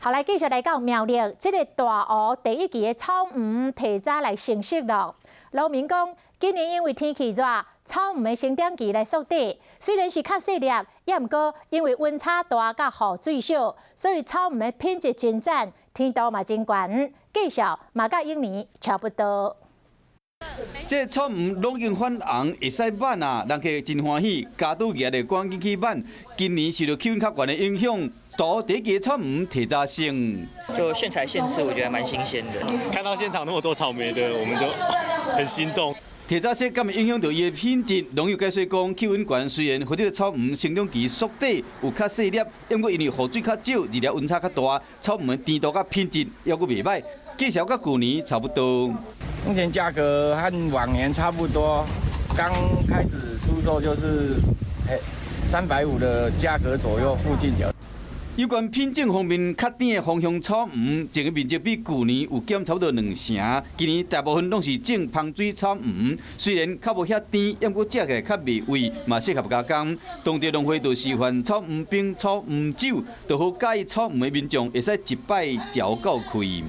好，來繼續來到苗栗，這个大湖第一期的草莓提早來成熟囉。農民講，今年因為天氣熱，草莓的生長期來縮短，雖然是較細粒，也毋過因為溫差大佮雨水少，所以草莓的品質真讚，甜度嘛真懸，價數嘛佮往年差不多。這草莓攏經泛紅，會使挽啊，人客真歡喜，家拄舉就趕緊去挽。今年受到氣溫較懸的影響，大第一期草莓提早成。就現採現吃，我覺得蠻新鮮的。看到現場那麼多草莓的，我們就很心動。提早熟敢會影響著伊的品質？農友解說講，氣溫懸雖然予這个草莓生長期縮短，有較細粒，不過因為雨水較少，日夜溫差較大，草莓甜度佮品質猶閣袂䆀，價數佮舊年差不多。目前價格和往年差不多，剛開始出售就是350的價格左右附近就。有關品種方面，較甜的豐香草莓，種的面積比舊年有減差不多兩成。今年大部分攏是種芳水草莓，雖然較無遐甜，不過食起來較袂胃，嘛適合加工。當地農會就示範草莓冰、草莓酒，就予佮意草莓的民眾會使一擺嚼到開。